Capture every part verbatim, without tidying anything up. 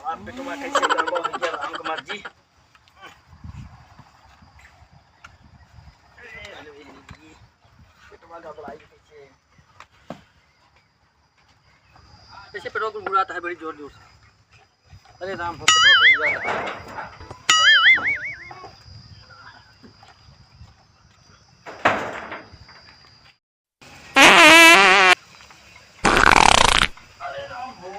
बाप बेटवा कैसे लड़बो भैया राम कुमार जी। बेटवा घबराई कैसे। कैसे पेटवा गुड़गुड़ाता है बड़ी जोर जोर से। अरे राम हो, पेटवा गुड़गुड़ाता है। अरे राम हो,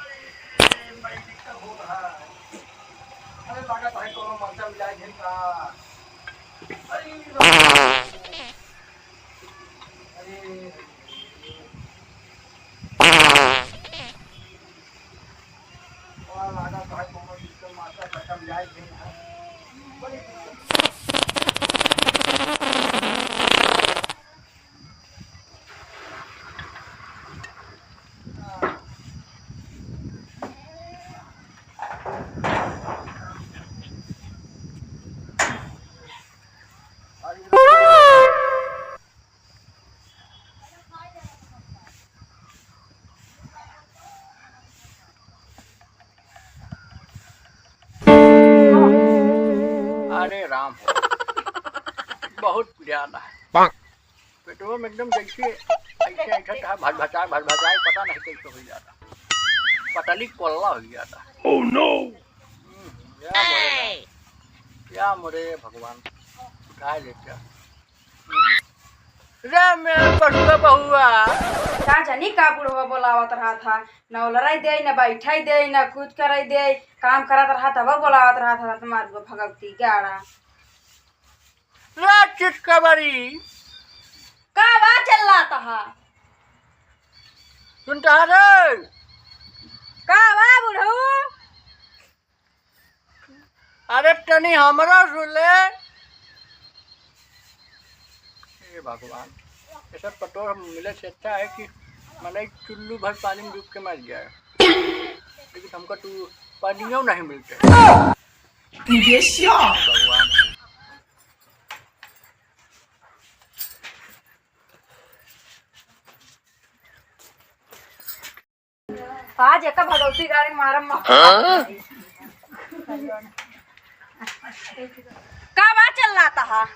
अरे बड़ी दिक्कत हो रहा है। अरे लागत है कोनो मरचा मिलाए थे का। अरे राम। अरे। अरे राम हो, बहुत ज्यादा। पेटवा में एकदम जैसे ऐसे ऐसा था, भटभटाए, भटभटाए, पता नहीं कैसे हो जाता, पतली कोल्ला हो जाता। Oh no! हम्म, या मोरे, या मोरे भगवान, उठा लेते। रे मेरे पटुआ बहुआ। का जानी का बुढ़वा बोलावत रहा था, न ओलराई दे, न बैठाई दे, न कुछ कराई दे, काम करत रहा तब बोलावत रहा था, तुम्हार भगवती गाड़ा। रे चितकबरी। का बा चिल्लात हा? सुनता है रे? का बा बुढ़ऊ? अरे तनी हमरो सुन ले। हे भगवान, ऐसा पतोह मिले से अच्छा है कि मनई चुल्लू भर पानी में डूब के मर जाए, लेकिन हमको तू पानियो नहीं मिलते। भगवान। आज एका भगवती गाड़ी मारम मत। हाँ? का बात चल रहा था?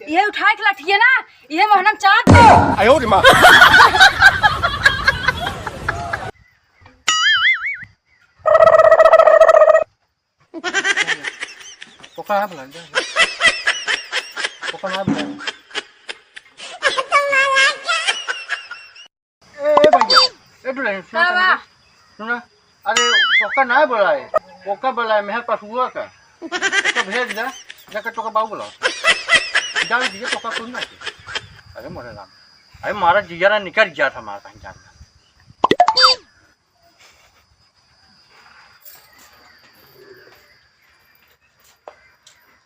ये उठाए के लठिए ना, ये मोहनम चाप दे। आयो रे माँ। पोका ना बुलाए, जा। पोका ना बुलाए। ए, ए भैया, ए दुल्हन, सुन का बा? सुन, सुन। अरे, पोका ना बुलाए, पोका बुलाए, मेहर पशुआ का। पोका भेज दे, जाके तोका बाबू बुलाओ। जाओ, दीजिए, पोका सुन ना। अरे मोरे राम, अरे मारा जियारा निकल गया था, मारा कहीं जाना।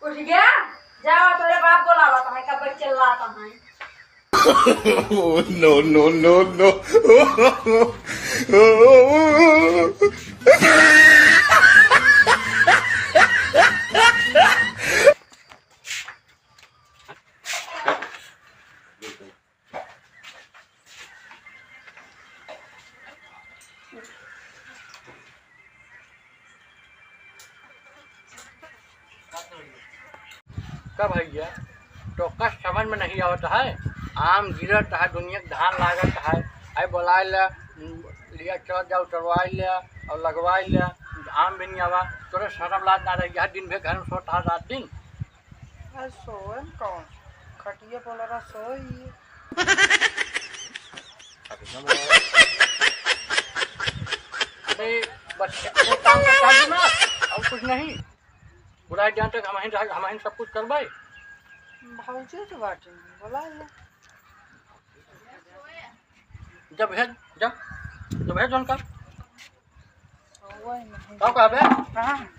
उठ गया? जाओ, तोरे बाप बोलावत है, कब चिल्लात है। Oh, no, no, no, no। का भैया, तोका समझ में नहीं आवत है? आम गिरत है, दुनिया के धान लागत है, आई बोलाए ले, लिया चल जाओ, उतरवाए ले और लगवाए ले, आम भी नहीं आवा। तोरे शर्म लाज ना रही, यह दिन भर घर में सोता है रात दिन। अरे सोएम कौन? खटिया पर लगा सोई। अरे बस एक काम करता है ना, और कुछ नहीं। बुलाए जान तक हम ही, हम ही सब कुछ करवाए। भौजी तो बाटे, बुला ले। जब भेज, जब, जब भेज उनका। वही नहीं। का कहबे? हाँ।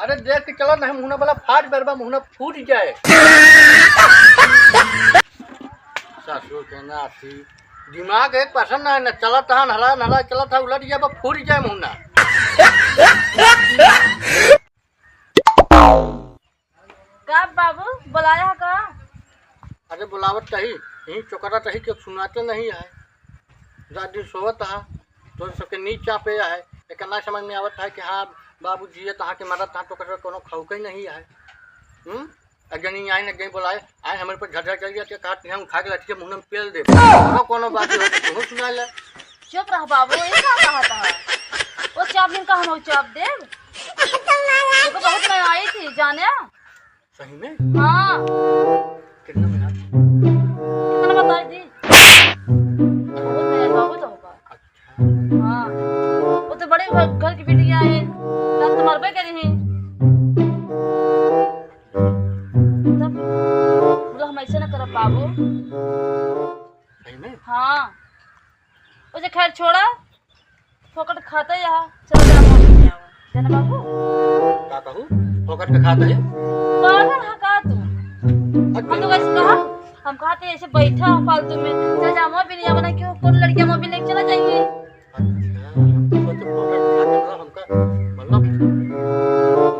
अरे देख के चला, नहीं मुहना वाला फाट बरबा, मुहना फूट जाए। ससुर के नाती, दिमाग एक percent ना है, ना चलत है, नहला, नहला चलत है, उलट जाए, फूट जाए मुहना। का बाबू, बोलाया है का? अरे, बुलावत तही, यहीं चोकरा तही के सुनाते नहीं है। रात दिन सोवत है, तो सबके नींद चापे है। एक ना समझ में आवत है कि हाँ, बाबू जिए तहाँ के मरत तहाँ तो ओकर कोनो खौके नहीं है। हम्म? अगनी आइन, अगनी बोलाए, आइन हमरे पर झगड़ा कर दिया, के काट के हम उठा के लठिया मुंह में पेल दे। कोनो, कोनो बात नहीं होती, तुम सुना ले। चुप रह बाबू, ये का कहत है? वो चाप दिन का हम चाप देब? देखो, बहुत मैं आई थी, जाने? सही में? हाँ। कितना में आई? कितना बताई दी? बहुत में आई, बहुत होगा। अच्छा। हाँ। वो तो बड़े घर, घर की बिटिया है, तब तो मरबे करी है। तब बोला, हम ऐसे ना करब बाबू। सही में? हाँ। वो जे खैर छोड़ा, फोकट खाते यहाँ, चल जा, हम नहीं आवा। जाना बाबू? का कहू? फोकट के खाते हैं? पागल है का तू? अच्छा। हम तो वैसे कहा, हम कहते ऐसे बैठा है फालतू में, चल जा, हम भी नहीं आवा, ना क्यों, कौन लड़कियां हम भी लेके चला जाएंगे? अच्छा, हम तो सोचे फोकट खा के ना हमका, मतलब, हम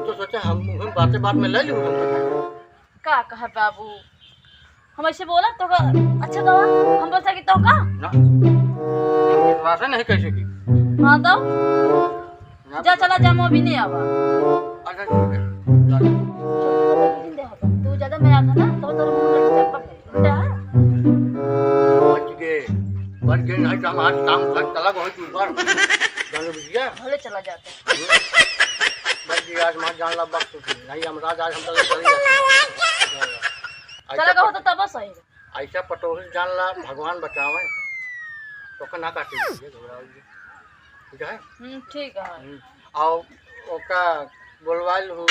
तो सोचे हम, हम बातें बात में ले लूँ हमका। का कहा बाबू, हम ऐसे बोला तो का, अच्छा कहा, हम बोल सकी तो का? ना, हम विश्वास नहीं कर सकी। हाँ तो? ना। जा चला जा, हम अभी नहीं आवा। अच्छा, ठीक है, जा। छोटू को तो दे दे हवा। तू ज्यादा मैं आखा ना, तो तोर मुंह में चप्पल है। उल्टा है? बच गए, बच गए, नहीं तो हम आज शाम तक चला गए तू ऊपर। जानो बिटिया? भले चला जाता। बस जी, आज मत जान ला, बख्श दे। नहीं, हम राज आज हम चले, चले जाते हैं। चला ऐसा गहो तो तब सही। ऐसा पटोही जान ला, भगवान बचावे। तो का ना काटे, ये घबराओ ये। ठीक है? हम्म, ठीक है। हम्म, आओ, ओका बोलवाइल हूँ,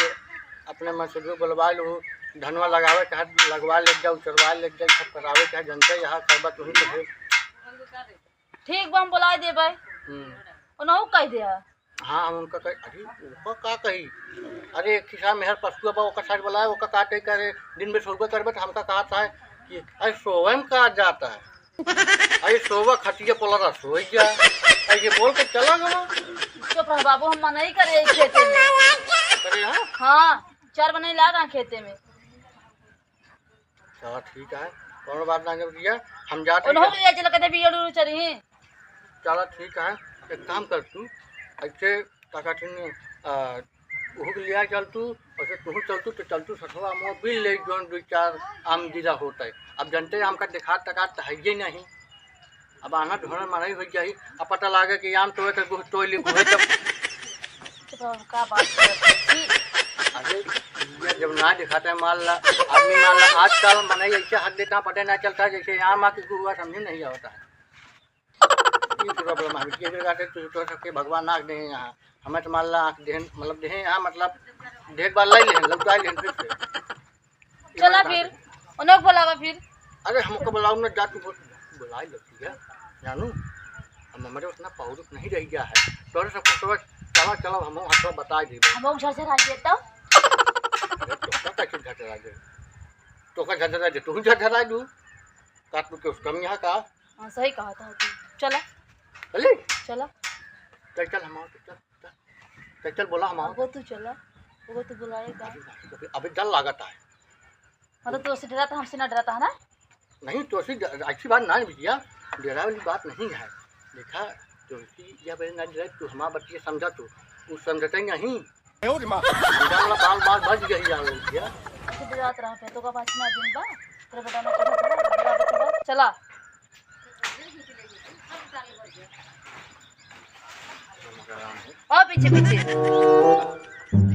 अपने मन से भी बोलवाइल हूँ, धनवा लगावे के हाथ लगवा ले जाओ, चरवा ले जाओ, सब करावे के हाथ जनते यहाँ करबा तुही तो है। ठीक बा, हम बोला देबै। हम्म। ओनहु कह दे। हाँ, हम उनका कही, अरे, ओका का कही? अरे, एक खिसा मेहर पसुआ बा, ओका साइड बोलाए, ओका का तय करे, दिन में सोबे करबे, तो हमका कहत है कि, "अरे, सोवे में का जाता है? अरे, सोवा खटिया पलरा सोई जा।" अरे, ये बोल के चला गवा। चुप रह बाबू, हम मना ही करे यही खेते में। अरे, हाँ? हाँ, चार बने लागा खेते में। चला ठीक है, कौनो बात ना जब किया, हम जात हई उनहु के। ले चल के बिगड़ उड़ चली। चला ठीक है, एक काम कर तू, ऐसे का कहथिन, आ, उहु के लिया चल तू, ऐसे तुहु चल तू, तो चल तू सठवा मोबिल ले, जौन दुई चार आम जीरा होत है। अब जनते हमका देखात तकात तो है ही नहीं। अब आना ढोना मनाई हो जाई, अब पता लागे कि आम तोड़े के गुह तोड़ ली, गुहे तब। चुप रहो, का बात करत है? छी। अरे, ये जब ना दिखाते हैं, मान ला, आदमी मान ला, आजकल मनई ऐसे हक देता, पता ना चलता, जैसे आम आके गुहुआ समझ नहीं आवता है। ये problem है, ये जगह से तो, तो सबके भगवान आँख दे यहाँ, हमें तो मान ला आँख देहन, मतलब देहे यहाँ, मतलब देख बार लाई लेहन, लौटा लेहन फिर से। चला फिर, उन्हें बोलावा फिर। अरे हमको बुलाओ ना, जा तू बोल, बुलाई लेती है, जानू, हम हमारे उतना पावरुक नहीं रह गया है। तोरे सब कुछ तो चला, चला, हम हथवा बताई देबे। हम लोग झरझरा गए तब। अरे तोका का क्यों झरझरा गए? तोका झरझरा गए, तू झरझरा दू। का तू के उसका यहाँ का? हाँ, सही कहा था तू। चला। चली? चला। चल, चल, हम आओ, चल, चल। चल, चल, बोला हम आओ। अगो तू चला, अगो तू बुलाए का? अभी, अभी, अभी डर लागत है। हाँ, तो तू उससे डराता, हमसे ना डराता है ना? नहीं, तो ऐसी ड-, अच्छी बात ना है बिटिया, डरा वाली बात नहीं है। देखा, तो ऐसी यह बहन ना डरे, तू हमारा बच्चे समझा तू, तू समझते नहीं। ए, ओ रे माँ। हम बाल, बाल, बाल बच गई यार बिटिया। ऐसे डरात रहा पे, तो का बात ना दिन बा, तेरे बेटा ने कहा था, डरा दे तू बा। चला। आओ पीछे, पीछे।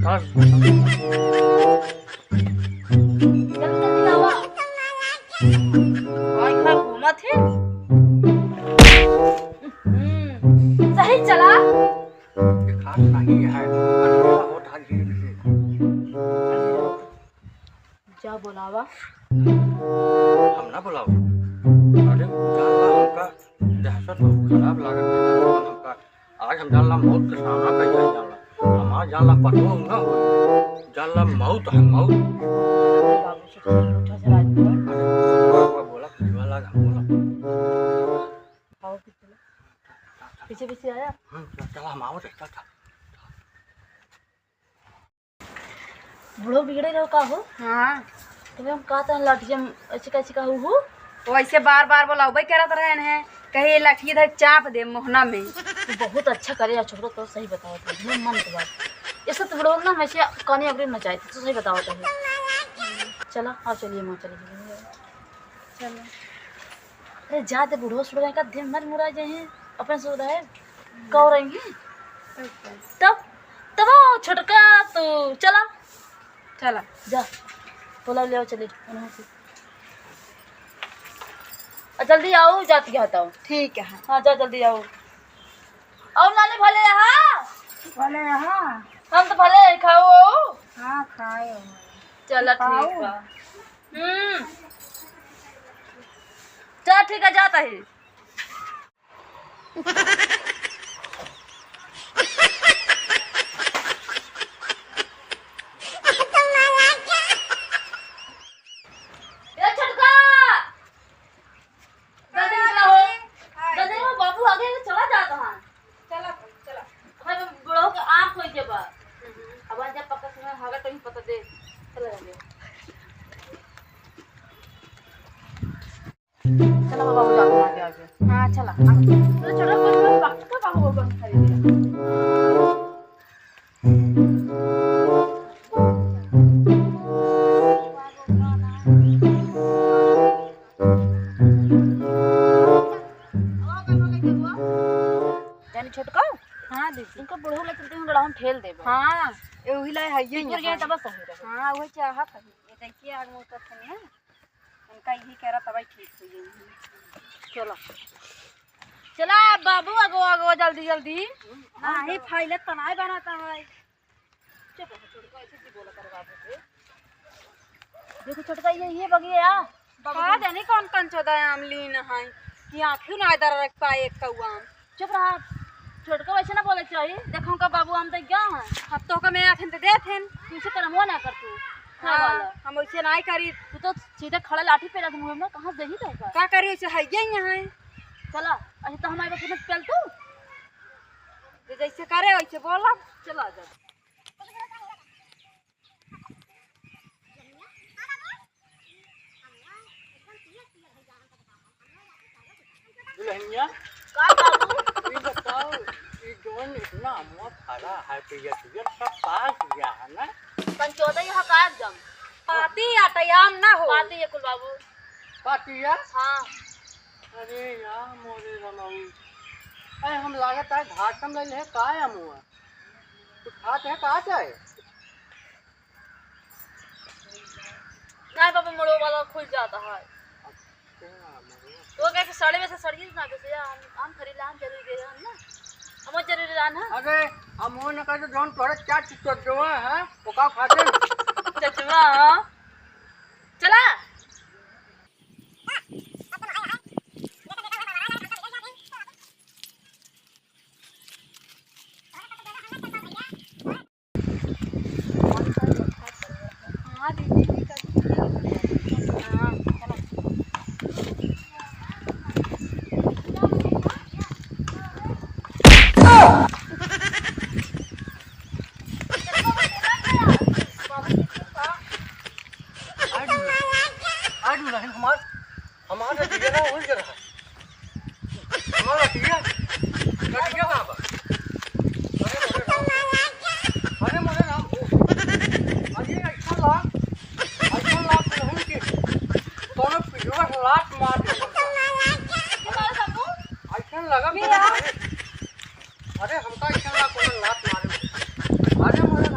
जल्दी, जल्दी आवा। भाई, खा घूमत है। हम्म, सही चला। ये खास नहीं है, अच्छा होता है धीरे से। जा बोलावा। हम ना बोलाओ। अरे, जान ला हमका दहशत बहुत खराब लागत है, जानत हन हमका। आज हम जानला मौत के सामना कइला जानला। हमार जानला पतो न हो। जानला मौत है, मौत। बाबू से झूठा से राज बोला। अरे, बोला, बोला, बोला, बोला, बोला। आओ पीछे। पीछे, पीछे आया। हम्म, चला, चला, हम आवत है, चल, चल। बुढ़ऊ बिगड़े रहो का हो? हाँ। तबे हम कहत हन लाठी जम ऐसे कैसे कहू हो? वो ऐसे बार बार बोलावबे करत रहन है, कहे ये लाठी इधर चाप दे मोहना में। तू बहुत अच्छा करे यार छोकरो, तो सही बतावत है, एकदम मन के बात। ऐसे तो बुढ़ऊ ना हमेशा कानी अबरी नचाए थे, तो सही बतावत है। चला, आओ चलिए, माँ चलिए। चलो। अरे जा दे बुढ़ऊ सुढ़ऊ का दिन भर मुरा जाए हैं, अपन सुविधा है। कौ रहेंगी? तब, तब आओ छोटका तू, चला। चला। जा, बोला ले आओ, चले, उन्हों से। आ, जल्दी आओ, जाती है, हटाओ। ठीक है। हाँ, जा, जल्दी आओ। और नानी भले यहाँ? भले यहाँ। हम तो भले ही खाओ। हाँ, खाए हो। चला, खाओ। ठीक बा। हम्म। चल, ठीक है, जाता है। ए छोटका, जल्दी निकला हो। जल्दी हो, बाबू आगे चला जाता है। चला, चला। भाई, बुढ़ऊ के आँख होई के बा। अब जब पक्का समय होगा, तभी पता दे। चला जाएंगे। चला बाबू, जाओ, आगे, आगे। हाँ, चला। चलो, छोटा, कोई, कोई, पक्का बाबू को बंद कर दिया। जानी छोटका? हाँ दीदी। इनका बुढ़ऊ ले चलते हैं, गड़ाहन ठेल देबो। हाँ, ए वही लाए है ये गिर गए यहाँ। तब सही रहे। हाँ, वही चाहत है। ये देखिए आग मुँह करते हैं। उनका यही कह रहा तब ठीक हो गई। चलो। चला बाबू, आगो, आगो, जल्दी, जल्दी। हाँ, ही फाइल तनाए बनाता है। चुप रहो, छोटका, ऐसे की बोला कर बाबू से। देखो छोटका, ये, ये बगिया। बगिया। का जाने कौन कौन चौदह आम लीन है कि आँखियों ना दर रख पाए एक कौआ आम। चुप रहा, छोटका वैसे ना बोले चाहिए। देखो का बाबू आम देख गया है। अब तो का मैं आखिन तो देत हैं। तू इसे करमवा ना कर तू। हाँ, हाँ, वाला। हम वैसे ना करी। तू तो सीधे खड़ा लाठी पे रख मुँह में, कहाँ से ही तो का? का करी, वैसे है ये यहाँ है। चला, अच्छा तो हमारे पास मत चल तू। जे जैसे करे वैसे बोला। चला जा। दुल्हनिया, का बाबू? ई बताओ, ई जौन इतना अमवा फरा है, तो ये, ये सब पास गया है ना? पंचोदय यहाँ का एकदम। पाती आटयाम ना हो। पाती है कुल बाबू। पाती है? हाँ। अरे यार, मोरे रमाऊ। अरे, हम लागत है घाटम ले ले, का है अमवा? कुछ खात है, का चाहे? नहीं बाबा, मड़ो वाला खुल जाता है। अच्छा, मड़ो। तो कहे कि सड़े में से सड़िए ना, जैसे हम, हम खरीद ला, हम जरूरी दे हम ना। हम जरूरी ला ना। अरे, हम वो ना कहे तो जौन तोरे क्या चीज चोदवा है, वो का खाते हैं? चचवा, हाँ। चला। आज, आज नहीं हमार हमार लठिया ना उलझ रहा। हमार लठिया, लठिया कहाँ बा? अरे मोरे राम। अरे मोरे राम हो। अरे ऐसा लाग, ऐसा लाग रहन के कौनो पिछुआ से लात मार दे। ऐसा लगा मेरा। अरे हमका ऐसा लाग कौनो लात मारे। अरे मोरे